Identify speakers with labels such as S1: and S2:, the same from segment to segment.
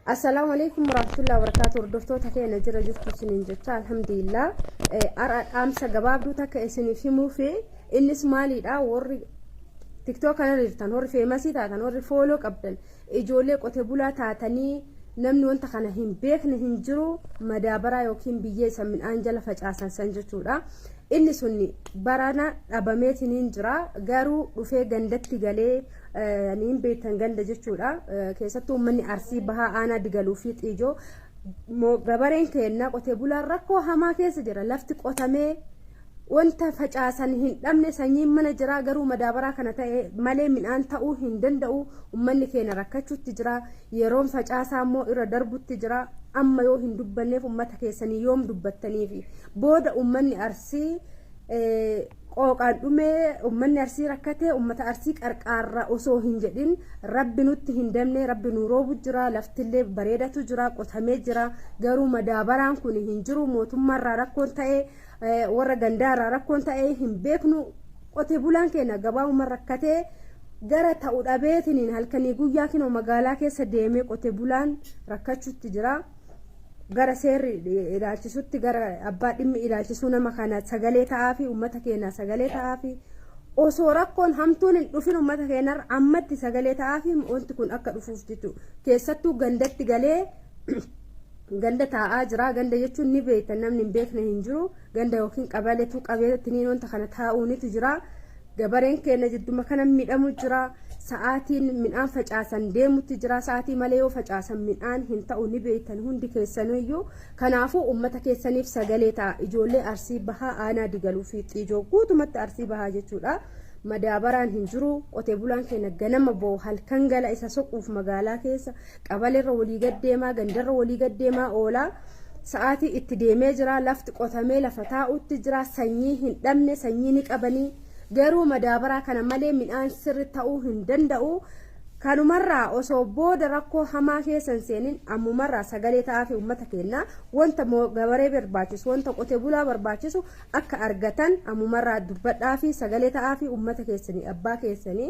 S1: Assalaamu alaikum warahmatullahi wabarakatuh. Hordoftoota keenya jira jirtu isiniin jecha, alhamdulillah. Har'a dhaamsa gabaabduu takka isiniif himuu fi innis maaliidha? Warri TikTok kana jirtan, warri famous taatan, warri follow qabdan, ijoollee qote bulaa taatanii, namni wanta kana hin beekne hin jiru. Madaabaraa yookiin biyyee isa midhaan jala facaasan san jechuudha. Inni sun barana dhabameetiin jira, garuu dhufee gandatti galee ni hin beektan ganda jechuudha. Keessattuu uummanni Arsii Bahaa, aanaa Digaluu fi Xiijoo, gabareen keenya qotee bulaan rakkoo hamaa keessa jira. Lafti qotamee wanta facaasan hin dhabne, sanyiin mana jira, garuu madaabaraa kana ta'e malee midhaan ta'uu hin danda'u. Uummanni keenya rakkachuutti jira. Yeroon facaasaa immoo irra darbutti jira. Amma yoo hin dubbanneef, uummata keessanii yoom dubbattaniifi? Booda uummanni Arsii qooqaan dhumee, uummanni Arsii rakkatee, uummata Arsii qarqaarra osoo hin jedhin, Rabbi nutti hin dabne. Rabbi nu roobu jira, laftillee bareedatu jira, qotamee jira, garuu madaabaraan kun hin jiru. Mootummaarraa rakkoon ta'ee, warra gandaarraa rakkoon ta'ee hin beeknu. Qotee bulaan keenya gabaabuma rakkatee gara ta'u dhabeetiniin halkanii guyyaa kinoo magaalaa keessa deemee qotee bulaan rakkachuutti jira. Gara seerri ilaalchisutti, gara abbaa dhimmi ilaalchisuu, nama kana sagalee ta'aa fi uummata keenya sagalee ta'aa fi osoo rakkoon hamtuun hin dhufin uummata keenyarra ammatti sagalee ta'aa fi wanti kun akka dhufuuf jechuudha. Keessattuu gandatti galee ganda taa'aa jira. Ganda jechuun ni beektan, namni hin beekne hin jiru. Ganda yookiin qabaleetu qabeettiniin wanta kana taa'uunitu jira. Gabareen keenya jidduma kana miidhamu jira. Sa'aatiin midhaan facaasan deemutti jira. Sa'aatii malee yoo facaasan midhaan hin ta'u, ni beektan hundi keessaniyyuu. Kanaafuu uummata keessaniif sagalee ta'a. Ijoollee Arsii Bahaa, aanaa Digaluu fi Xiijoo, guutumatti Arsii Bahaa jechuudha. Madaabaraan hin jiru. Qotee bulaan keenya ganama bo'u, halkan gala. Isa soquuf magaalaa keessa qabaleerra walii gaddeemaa, gandarra walii gaddeemaa oolaa. Sa'aatii itti deemee jira. Lafti qotamee lafa taa'utti jira. Sanyii hin dhabne, sanyii ni qabanii, garuu madaabaraa kana malee midhaan sirri ta'uu hin danda'u. Kanumarraa osoo booda rakkoo hamaa keessa hin seenin, ammumarraa sagalee ta'aa fi uummata keenya wanta gabaree barbaachisu, wanta qotee bulaa barbaachisu akka argatan ammumarraa dubbadhaa fi sagalee ta'aa fi uummata keessanii, abbaa keessanii.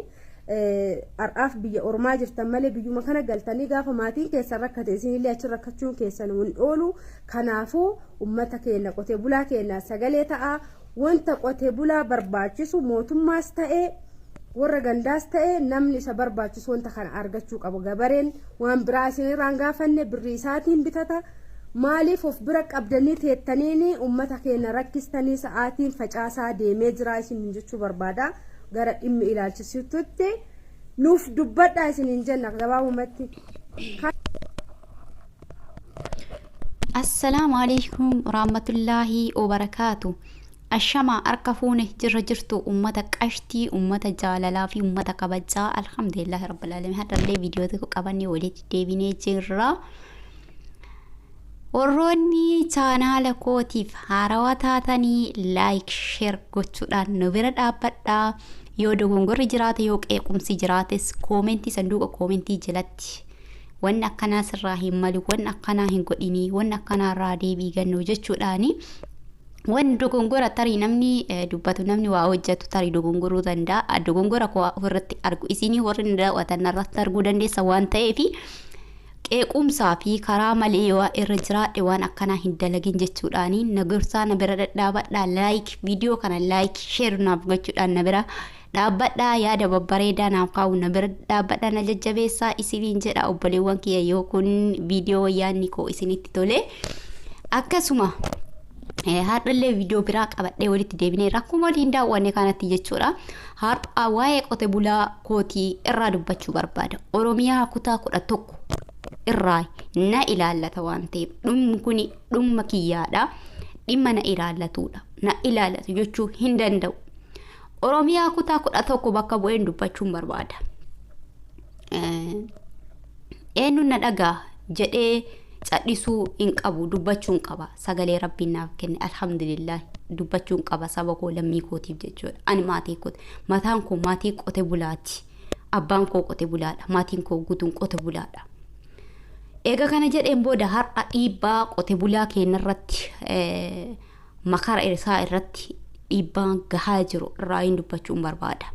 S1: Har'aaf biyya ormaa jirtan malee biyyuma kana galtanii gaafa maatiin keessan rakkate isinillee achi rakkachuun keessan hin oolu. Kanaafuu uummata keenya, qotee bulaa keenya sagalee ta'aa. Wanta qotee bulaa barbaachisu mootummaas ta'ee, warra gandaas ta'e, namni isa barbaachisu wanta kana argachuu qabu. Gabareen waan biraa isinirraan gaafanne, birrii isaatiin bitata. Maaliif of bira qabdanii teettaniini uummata keenya rakkistanii? Sa'aatiin facaasaa deemee jira isin jechuu barbaada. Gara dhimmi ilaalchisutti nuuf dubbadhaa isiniin jenna gabaabumatti.
S2: Assalaamu alaikum warahmatullaahi wabarakaatu. Ashama, harka fuune, jirra jirtu ummata qashtii, ummata jaalalaa fi ummata kabajaa? Alhamdulillahi rabbil alamin. Har'allee viidiyoo tokko qabannee walitti deebinee jirra. Warroonni chaanaala kootiif haarawaa taatanii like, share gochuudhaan nu bira dhaabbadhaa. Yoo dogongorri jiraate, yoo qeequmsi jiraates, koomentii, sanduuqa koomentii jalatti wanni akkanaa sirraa hin malu, wanni akkanaa hin godhinii, wanni akkanaa irraa deebii gannoo jechuudhaani. Wanni dogongora tarii namni dubbatu, namni waa hojjetu tarii dogongoruu danda'a. Dogongora koo ofirratti argu, isinii warri na daawwatan irratti arguu dandeessa waan ta'eef, qeequmsaa fi karaa malee yoo irra jiraadhe waan akkanaa hin dalagin jechuudhaani na gorsaa, na bira dhadhaabadhaa. Like, viidiyoo kana like, share naaf gochuudhaan na bira dhaabbadhaa. Yaada babbareedaa naaf kaa'u, na bira dhaabbadhaa, na jajjabeessaa isiniin jedha, obboleewwan kiyya. Yoo kun viidiyoo yaadni koo isinitti tole, akkasuma har'allee viidiyoo biraa qabadhee walitti deebinee rakkoo waliin daawwanne kanatti jechuudha. Har'a waa'ee qote bulaa kootii irraa dubbachuu barbaada. Oromiyaa kutaa 11 irraa na ilaallata waan ta'eef, dhumni kun dhumma kiyyaadha. Dhimma na ilaallatudha. Na ilaallatu jechuu hin danda'u. Oromiyaa kutaa 11 bakka bu'een dubbachuun barbaada. Eenyuun na dhagaa jedhee cadhisuu hin qabu, dubbachuun qaba. Sagalee Rabbiin naaf kenne, alhamdulillah, dubbachuun qaba saba koo, lammii kootiif jechuudha. Ani maatii kooti, mataan koo maatii qote bulaati. Abbaan koo qote bulaadha, maatiin koo guutuun qote bulaadha. Eega kana jedheen booda, har'a dhiibbaa qote bulaa keenyarratti, makara isaa irratti dhiibbaan gahaa jiru irraa hin dubbachuun barbaada.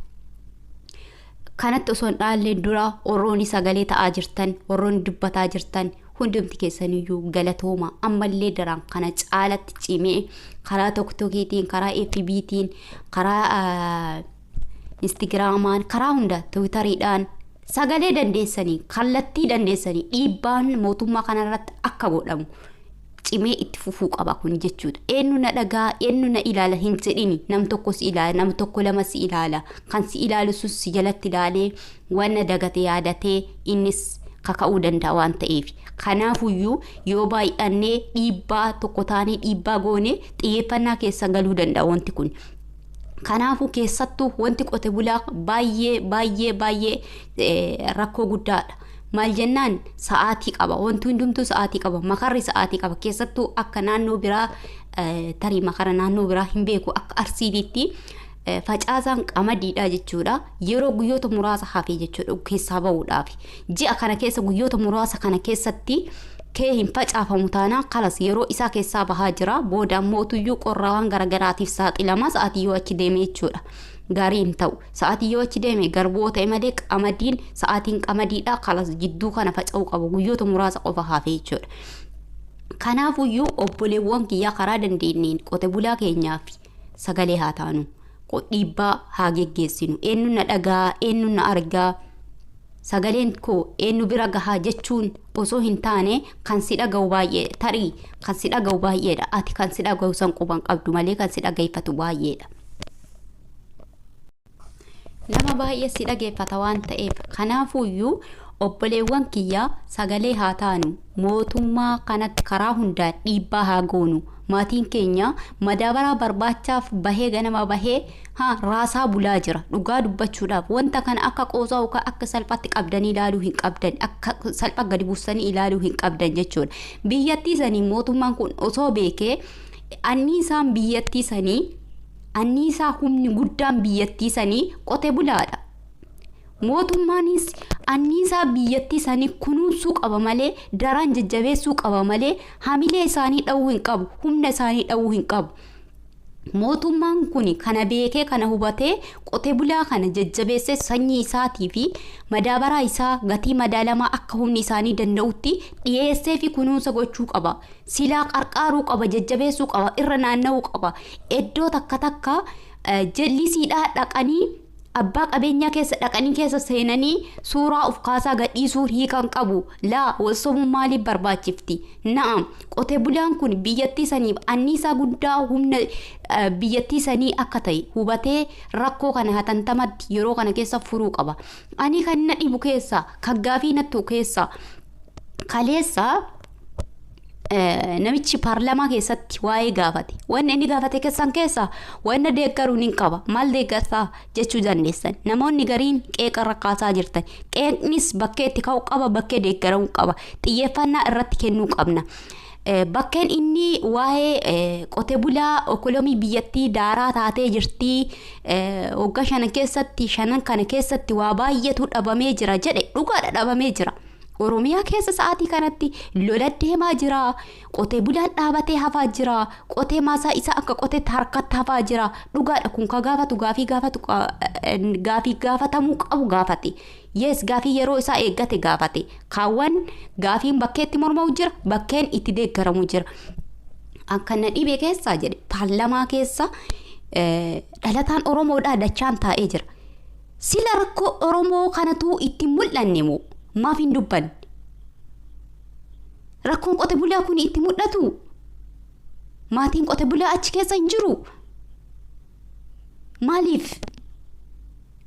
S2: Kanatti osoo hin dhaalleen dura, warroonni sagalee ta'aa jirtan, warroonni dubbataa jirtan Hundumti keessaniyyuu galatooma. Ammallee daraan kana caalatti cimee karaa TikTokiitiin, karaa FB'tiin, karaa Instagraamaan, karaa hunda Tiwutariidhaan sagalee dandeessanii, kallattii dandeessanii dhiibbaan mootummaa kanarratti akka godhamu cimee itti fufuu qaba kun jechuudha. Eenyu na dhagaa, eenyu na ilaala hin jedhini. Nam tokko si ilaala, nam tokko lama si ilaala. Kan si ilaalu sun si jalatti ilaalee waan dagate yaadatee innis kaka'uu danda'a waan ta'eef. Kanaafuyyuu yoo baay'annee dhiibbaa tokko taanee dhiibbaa goone xiyyeeffannaa keessa galuu danda'a wanti kun. Kanaafuu keessattuu wanti qote bulaa baay'ee baay'ee baay'ee rakkoo guddaadha. Maal jennaan sa'aatii qaba. Wanti hundumtuu sa'aatii qaba. Makarri sa'aatii qaba. Keessattuu akka naannoo biraa, tarii makara naannoo biraa hin beeku, akka Arsiititti facaasaan qamadiidha jechuudha. Yeroo guyyoota muraasa hafee jechuudha keessaa bahuudhaaf. Ji'a kana keessa guyyoota muraasa kana keessatti kee hin facaafamu taanaan kalas yeroo isaa keessaa bahaa jira. Booda ammoo tuyyuu qorraawwan garagaraatiif saaxilama sa'aatii yoo achi deeme jechuudha. Gaarii hin ta'u. Sa'aatii yoo achi deeme garboo ta'e malee qamadiin sa'aatiin qamadiidha kalas jidduu kana faca'uu qabu guyyoota muraasa qofa hafee jechuudha. Kanaafuyyuu obboleewwan kiyyaa karaa dandeenyeen qote bulaa keenyaaf sagalee haa taanu. Dhiibbaa haa geggeessinu. Eenyu na dhagaa, eenyu na argaa, sagaleen koo eenyu bira gahaa jechuun osoo hin taane kan si dhaga'u baay'ee, tarii kan si dhaga'u baay'eedha. Ati kan si dhaga'u san quban qabdu malee kan si dhageeffatu baay'eedha. Nama baay'ee si dhageeffata waan ta'eef kanaafuyyuu obboleewwan kiyyaa sagalee haa taanu. Mootummaa kanatti karaa hundaan dhiibbaa haa goonu. Maatiin keenya madaabaraa barbaachaaf bahee ganama bahee raasaa bulaa jira. Dhugaa dubbachuudhaaf wanta kana akka qoosaa yookaan akka salphaatti qabdanii ilaaluu hin qabdan, akka salphaa gadi buusanii ilaaluu hin qabdan jechuudha. Biyyattii sanii mootummaan kun osoo beekee anniisaan biyyattii sanii, anniisaa humni guddaan biyyattii sanii qote bulaadha. Mootummaanis anniisaa biyyattii sanii kunuunsuu qaba malee, daran jajjabeessuu qaba malee hamilee isaanii dha'uu hin qabu, humna isaanii dha'uu hin qabu. Mootummaan kun kana beekee kana hubatee qote bulaa kana jajjabeessee sanyii isaatii fi madaabaraa isaa gatii madaalamaa akka humni isaanii danda'utti dhiyeessee fi kunuunsa gochuu qaba. Silaa qarqaaruu qaba, jajjabeessuu qaba, irra naanna'uu qaba. Iddoo takka takka jallisiidhaa dhaqanii abbaa qabeenyaa keessa dhaqanii keessa seenanii suuraa of kaasaa gadhiisuu hiikan qabu. Laa walsomuun maaliif barbaachifti? Na'am, qote bulaan kun biyyattii saniif anniisaa guddaa humna biyyattii sanii akka ta'e hubatee rakkoo kana hatantamatti yeroo kana keessa furuu qaba. Ani kan na dhibu keessa, kan gaafii nattu keessa, kaleessa namichi paarlaamaa keessatti waa'ee gaafate. Wanni inni gaafate keessan keessa wanna deeggaruun hin qaba. Maal deeggarsaa jechuu dandeessan. Namoonni gariin qeeqa rakkaasaa jirtan. Qeeqnis bakkee itti ka'u qaba, bakkee deeggaramuu qaba. Xiyyeeffannaa irratti kennuu qabna. Bakkeen inni waa'ee qote bulaa okolomii biyyattii daaraa taatee jirtii, waggaa shanan keessatti, shanan kana keessatti waa baay'eetu dhabamee jira jedhe, dhugaadha dhabamee jira. Oromiyaa keessa sa'aatii kanatti lola deemaa jira. Qotee bulaan dhaabatee hafaa jira. Qotee maasaa isaa akka qoteetti harkatti hafaa jira. Dhugaadha kun ka gaafatu gaafii gaafatu gaafii gaafatamuu qabu gaafate. Yes, gaafii yeroo isaa eeggate gaafate. Kaawwan gaafiin bakkeetti mormamu jira, bakkeen itti deeggaramu jira. Akka na dhibe keessaa jedhe paarlamaa keessa dhalataan Oromoodhaa dachaan taa'ee jira. Sila rakkoo Oromoo kanatu itti mul'anne moo maaf hin dubbanne? Rakkoon qote bulaa kun itti mul'atu? Maatiin qote bulaa achi keessa hin jiru? Maaliif?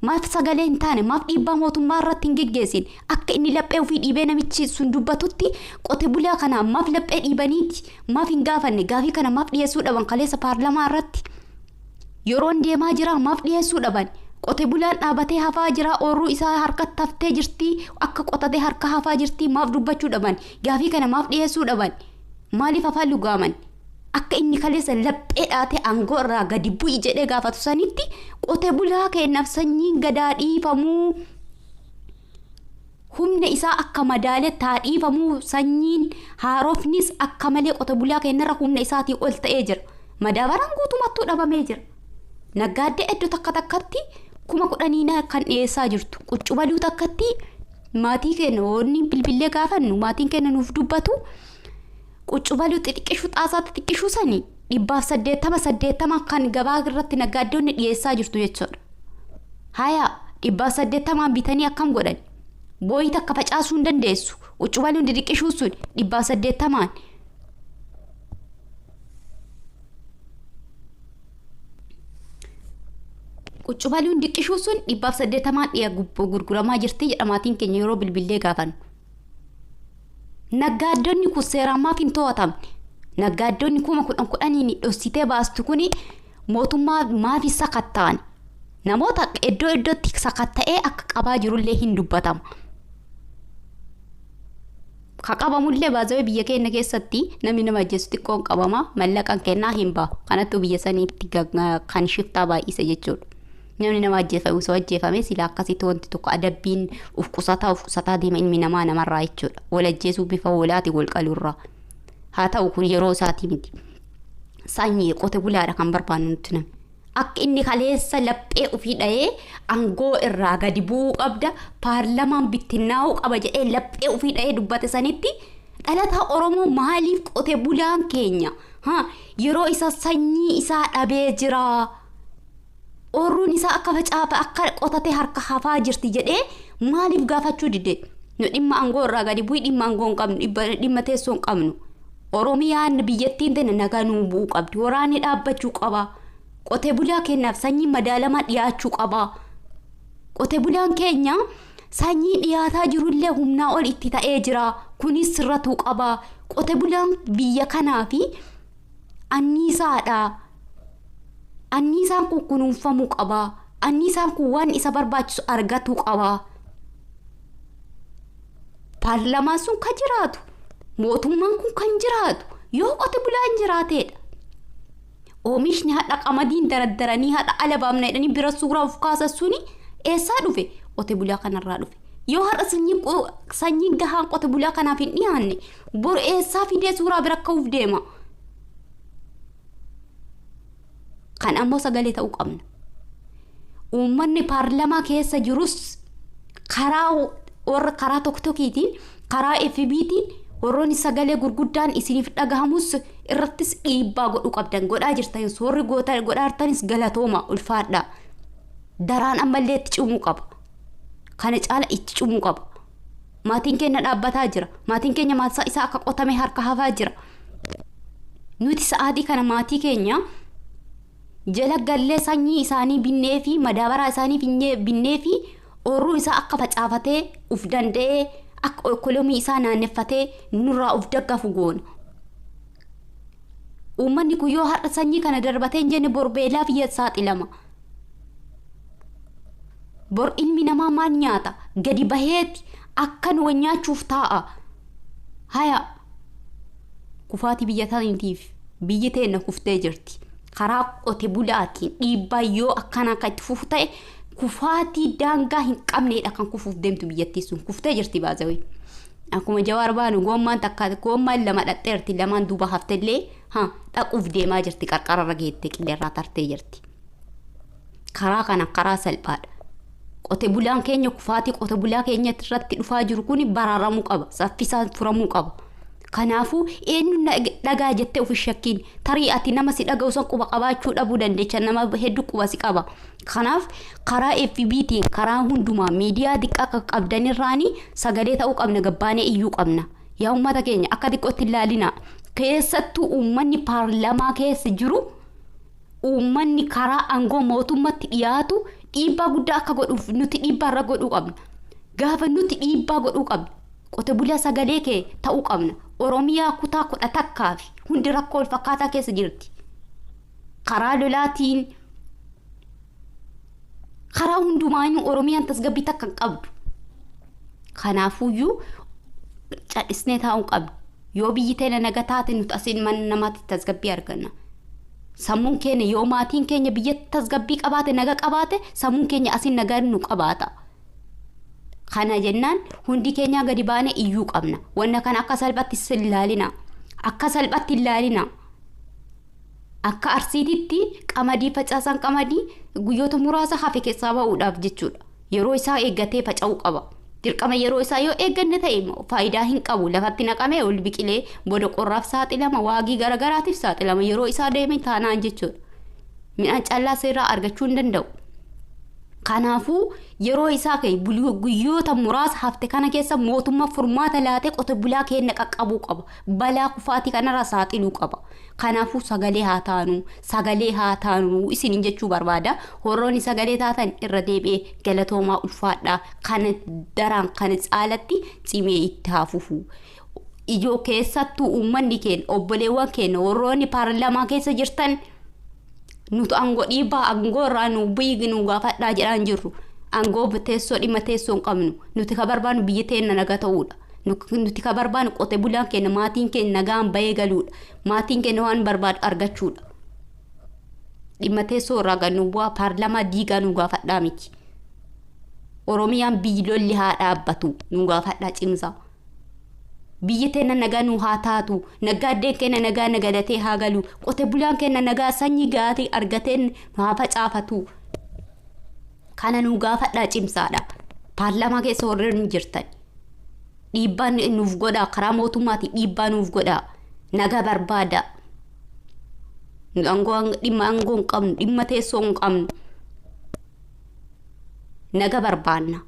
S2: Maaf sagalee hin taane? Maaf dhiibbaa mootummaa irratti hin geggeessin? Akka inni laphee ofii dhiibee namichi sun dubbatutti qote bulaa kana maaf laphee dhiibaniiti? Maaf hin gaafanne? Gaafii kana maaf dhiyeessuu dhaban kaleessa paarlamaa irratti? Yeroon deemaa jira, maaf dhiyeessuu dhaban? Qote bulaan dhaabatee hafaa jira, oorruu isaa harkatti haftee jirti, akka qotatee harka hafaa jirti, maaf dubbachuu dhaban? Gaafii kana maaf dhiyeessuu dhaban? Maaliif afaan lugaaman? Akka inni kaleessa laphee dhaatee aangoo irraa gadi bu'i jedhee gaafatu sanitti qote bulaa keenyaaf sanyiin gadaa dhiifamuu, humna isaa akka madaaletti haa dhiifamuu, sanyiin haarofnis akka malee qote bulaa keenyarra humna isaatii ol ta'ee jira. Madaabaraan guutumattuu dhabamee jira. Naggaaddee iddoo takka takkatti 10,000 kan dhiyeessaa jirtu. Quccubaluu takkatti Maatii keenya wanni bilbilee gaafannu maatiin keenya nuuf dubbatu quccubaluu xixiqqishuu xaasaa xixiqqishuu sanii 180 kan gabaa irratti naggaaddoonni dhiyeessaa jirtu jechuudha. Haya 180 bitanii akkam godhan? Booyii takka facaasuu hin dandeessu. Quccubaluun xixiqqishuu sun 180. Quccubaluun diqqishuu sun 180 dhiya gurguramaa jirti jedha maatiin keenya yeroo bilbilee gaafannu. Naggaaddonni kun seeraan maaf hin to'atamne? Naggaaddonni 10,000 dhoksitee baastu kuni mootummaa maaf hin sakatta'an? Namoota iddoo iddootti sakatta'ee akka qabaa jirullee hin dubbatama. Ka qabamullee baazawee biyya keenya keessatti namni nama ajjeesu xiqqoon qabama mallaqaan kennaa hin bahu. Kanattuu biyya saniitti kan shiftaa baay'ise jechuudha. Namni nama ajjeefame osoo ajjeefame sila akkasitti wanti tokko adabbiin uf qusataa deema ilmi namaa namarraa jechuudha. Wal ajjeesuu bifa hoolaati wal qalurraa. Haa ta'u kun yeroo isaatii miti. Sanyii qote bulaadha kan barbaannu nuti namni. Akka inni kaleessa laphee ofii dha'ee aangoo irraa gadi bu'uu qabda paarlamaan bittinnaa'uu qaba jedhee laphee ofii dha'ee dubbate sanitti dhalataa Oromoo maaliif qote bulaan keenya yeroo isa sanyii isaa dhabee jira. Oorruun isaa akka facaafa akka qotatee harka hafaa jirti jedhee maaliif gaafachuu dide? Nu dhimma aangoo irraa gadi bu'ii dhimma aangoo hin qabnu dhimma teessoo hin qabnu. Oromiyaan biyyattiin tana nagaa nuu bu'uu qabdi waraanni dhaabbachuu qaba. Qote bulaa keenyaaf sanyii madaalamaa dhiyaachuu qaba. Qote bulaan keenya sanyii dhiyaataa jirullee humnaa ol itti ta'ee jira. Kunis sirratuu qaba. Qote bulaan biyya kanaa fi anniisaadha. Anniisaan kun kunuunfamuu qaba. Anniisaan kun waan isa barbaachisu argatuu qaba. Paarlaamaan sun kan jiraatu, mootummaan kun kan jiraatu yoo qote bulaan jiraateedha. Oomishni hadha qamadiin daraddaranii hadha alabaamna jedhanii bira suuraa of kaasan suni eessaa dhufe? Qote bulaa kanarraa dhufe. Yoo har'a sanyiin gahaan qote bulaa kanaaf hin dhiyaanne bor eessaa fidee suuraa bira ka'uuf deema? Kan ammoo sagalee ta'uu qabna. Uummanni paarlamaa keessa jirus karaa warra karaa tokkokiitiin karaa FB'tiin warroonni sagalee gurguddaan isiniif dhagahamus irrattis dhiibbaa godhuu qabdan godhaa jirtan soorri godhaa jirtanis galatooma ulfaadha. Daraan ammallee itti cimuu qaba. Kana caala itti cimuu qaba. Maatiin keenya dhaabbataa jira. Maatiin keenya maatii isaa akka qotame harka hafaa jira. Nuti sa'aatii kana maatii keenya jala gallee sanyii isaanii binnee fi madaabaraa isaanii binnee fi oorruu isaa akka facaafatee uf danda'ee akka ikoonoomii isaa naanneffatee nurraa uf daggafu goona. Uummanni kun yoo har'a sanyii kana darbatee hin jenne bor beelaaf saaxilama. Bor ilmi namaa maal nyaata? Gadi baheeti akka nu nyaachuuf taa'a. Haya kufaatii biyya taniitiif biyyi teenna kuftee jirti. Karaa qote bulaatiin dhiibbaa yoo akkana akka itti fufu ta'e kufaatii daangaa hin qabneedha kan kufuuf deemtu biyyattii sun kuftee jirti baazawee. Akkuma Jawaar baanu goommaan takka goommaan lama dhaqxeerti lamaan duuba haftellee dhaquuf deemaa jirti qarqararra geettee qilleerraa tartee jirti. Karaa kana karaa salphaadha. Qote bulaan keenya kufaatii qote bulaa keenya irratti dhufaa jiru kun baraaramuu qaba saffisaan furamuu qaba. Kanaafuu eenyuun dhagaa jettee of shakkiin tarii ati nama si dhaga'u san quba qabaachuu dhabuu dandeecha nama hedduu quba si qaba. Kanaaf karaa FB'tiin karaa hundumaa miidiyaa xiqqaa akka qabdanirraanii sagalee ta'uu qabna gabbaanee iyyuu qabna. Yaa uummata keenya akka xiqqootti ilaalina. Keessattuu uummanni paarlamaa keessa jiru uummanni karaa aangoo mootummatti dhiyaatu dhiibbaa guddaa akka godhuuf nuti dhiibbaa irra godhuu qabna. Gaafa nuti dhiibbaa godhuu qabna. Qote bulaa sagalee kee ta'uu qabna. Oromiyaa kutaa 11 fi hundi rakkoo wal fakkaataa keessa jirti. Karaa lolaatiin karaa hundumaanuu Oromiyaan tasgabbii takka hin qabdu. Kanaafuyyuu cadhisnee taa'uu qabna. Yoo biyyi teenya naga taate nuti asiin mana namaatti tasgabbii arganna. Sammuun keenya yoo maatiin keenya biyya tasgabbii qabaate naga qabaate sammuun keenya asiin nagaa nu qabaata. Kana jennaan hundi keenya gadi baane iyyuu qabna. Wanna kana akka salphatti ilaalina. Akka salphatti ilaalina. Akka Arsiititti qamadii facaasan qamadii guyyoota muraasa hafe keessaa ba'uudhaaf jechuudha. Yeroo isaa eeggatee faca'uu qaba. Dirqama yeroo isaa yoo eegganne ta'e faayidaa hin qabu. Lafatti naqamee ol biqilee booda qorraaf saaxilama, waagii garaagaraatiif saaxilama yeroo isaa deeme taanaan jechuudha. Midhaan callaa seerraa argachuu hin danda'u. Kanaafuu yeroo isaa ka'e guyyoota muraasa hafte kana keessa mootummaa furmaata laatee qote bulaa keenya qaqqabuu qaba. Balaa kufaatii kanarraa saaxiluu qaba. Kanaafuu sagalee haa taanu, sagalee haa taanu isiniin jechuu barbaada. Warroonni sagalee taatan irra deebi'ee galatoomaa ulfaadhaa. Kana daraan kana caalatti cimee itti haa fufu. Ijoo keessattuu uummanni keenya obboleewwan keenya warroonni paarlaamaa keessa jirtan nuti aangoo dhiibbaa aangoo irraa nu biyyi nu gaafadhaa jedhaan jirru. Aangoo teessoo dhimma teessoo hin qabnu. Nuti ka barbaannu biyyi teenya naga ta'uudha. Nuti ka barbaannu qote bulaan keenya maatiin keenya nagaan bahee galuudha. Maatiin keenya waan barbaadu argachuudha. Dhimma teessoo irraa gad nu bu'aa paarlaamaa diigaa nu gaafadhaa miti. Oromiyaan biyyi lolli haa dhaabbatu nu gaafadhaa cimsaa. Biyyi teenya nagaa nu haa taatu, nagaaddeen keenya nagaa nagadatee haa galu, qote bulaan keenya nagaa sanyii gaarii argatee nu haa facaafatu. Kana nu gaafadhaa cimsaadha. Paarlaamaa keessa warreen jirtan. Dhiibbaa nuuf godhaa karaa mootummaatiin dhiibbaa nuuf godhaa. Nagaa barbaada. Dhimma aangoo hin qabnu, dhimma teessoo hin qabnu. Naga barbaanna.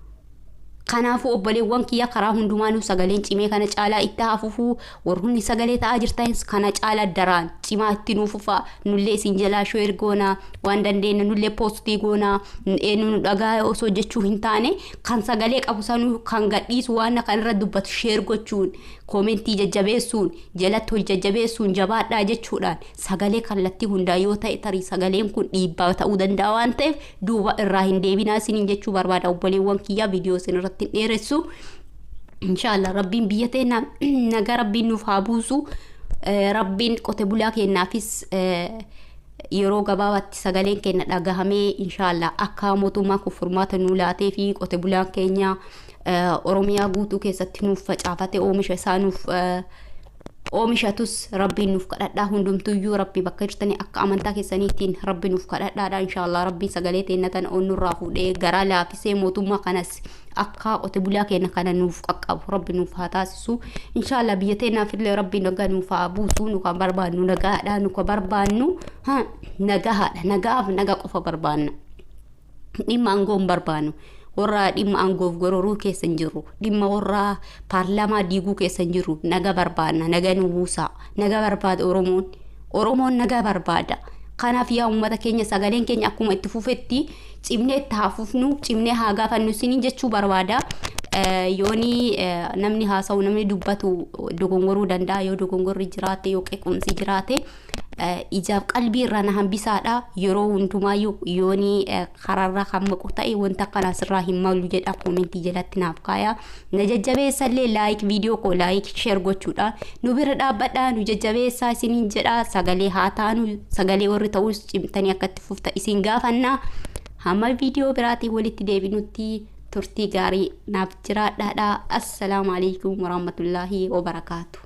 S2: Kanaafuu obboleewwan kiyya karaa hundumaanuu sagaleen cimee kana caalaa itti haa fufuu warroonni sagalee ta'aa jirtanis kana caalaa daraan cimaa itti nuuf fufaa nullee isin jalaa share goonaa waan dandeenye nullee post goonaa eenyu nu dhagaa osoo jechuu hin taane kan sagalee qabu sanuu kan gadhiisu waan kan irra dubbatu share gochuun comment jajjabeessuun jalatti ol jajjabeessuun jabaadhaa jechuudhaan sagalee kallattii hundaa yoo ta'e tarii sagaleen kun dhiibbaa ta'uu danda'a waan ta'eef duuba irraa hin deebinaa isiniin jechuu barbaada obboleewwan kiyyaa viidiyoo isin irratti hin dheeressu. Inshaallah rabbiin biyya teenya nagaa rabbiin nuuf haa buusu. Rabbiin qote bulaa keenyaafis yeroo gabaabaatti sagaleen keenya dhagahamee inshaallah akka mootummaa kun furmaata nuu laatee fi qote bulaan keenya Oromiyaa guutuu keessatti nuuf facaafate oomisha isaa nuuf oomishatus rabbiin nuuf kadhadhaa hundumtuyyuu rabbi bakka jirtanii akka amantaa keessaniitiin rabbi nuuf kadhadhaadha inshaallah rabbiin sagalee teenya tana onnurraa fuudhee garaa laafisee mootummaa kanas akka qote bulaa keenya kana nuuf qaqqabu rabbi nuuf haa taasisu inshaallah biyya teenyaafillee rabbi nagaa nuuf haa buusu nu kan barbaannu nagaadha nu kan barbaannu nagaadha nagaaf nagaa qofa barbaanna dhimma aangoo hin barbaannu. Warra dhimma aangoof gororuu keessa hin jirru dhimma warra paarlaamaa diiguu keessa hin jirru naga barbaanna naga nu buusaa naga barbaada Oromoon Oromoon naga barbaada. Kanaaf yaa uummata keenya sagaleen keenya akkuma itti fufetti cimnee itti haa fufnu cimnee haa gaafannu isiniin jechuu barbaada. Yooni namni haasa'u namni dubbatu dogongoruu danda'a yoo dogongorri jiraate yoo qeequmsi jiraate ijaaf qalbii irraa na hambisaadha yeroo hundumaayyuu yooni karaarraa kan maqu ta'e wanta akkanaa sirraa hin malu jedha comment jalatti naaf kaaya na jajjabeessallee like viidiyoo koo like share gochuudhaan nu bira dhaabbadhaa nu jajjabeessaa isiniin jedha sagalee haa taanu sagalee warri ta'us cimtanii akka itti fufta isin gaafannaa hamma viidiyoo biraatiin walitti deebinutti turtii gaarii naaf jiraadhaadha. Assalaamu alaikum warahmatullaahi wabarakaatu.